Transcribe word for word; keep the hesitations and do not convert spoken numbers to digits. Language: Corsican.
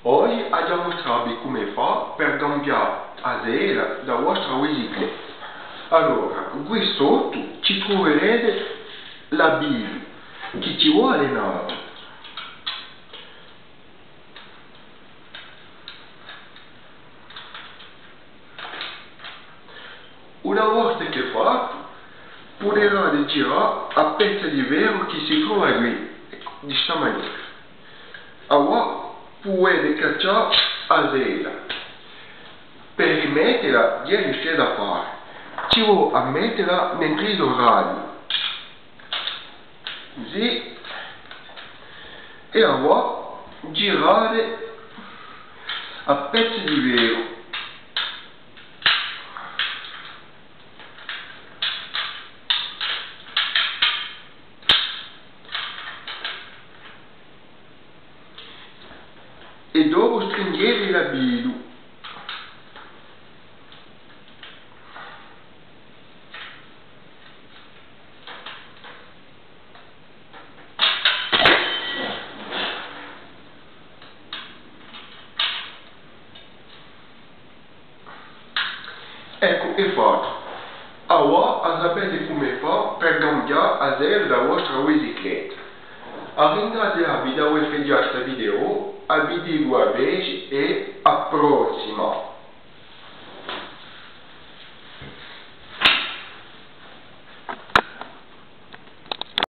Oghje aghju da mustrà vi cumu fà per cambià a sela di a vostra bicicletta. Allora, quì sottu ci truverete l'abbitu chì ci vole à allenà. Una volta ch'hè fattu, puderete girà a pezza di ferru chì si trova quì, di sta manera. Avà pudete caccià a sela. Per rimettela, ghjè lasciata fà. Ci vole à mettela nentru i so rami. Cusì. È avà girate a pezza di ferru. È dopu stringete l'abbitu. Eccu, hè fattu. Avà a sapete cumu fà per cambià a sela di a vostra bicicletta. À ringrazià vi d'avè vistu sta video, à videci à vede è à a prossima.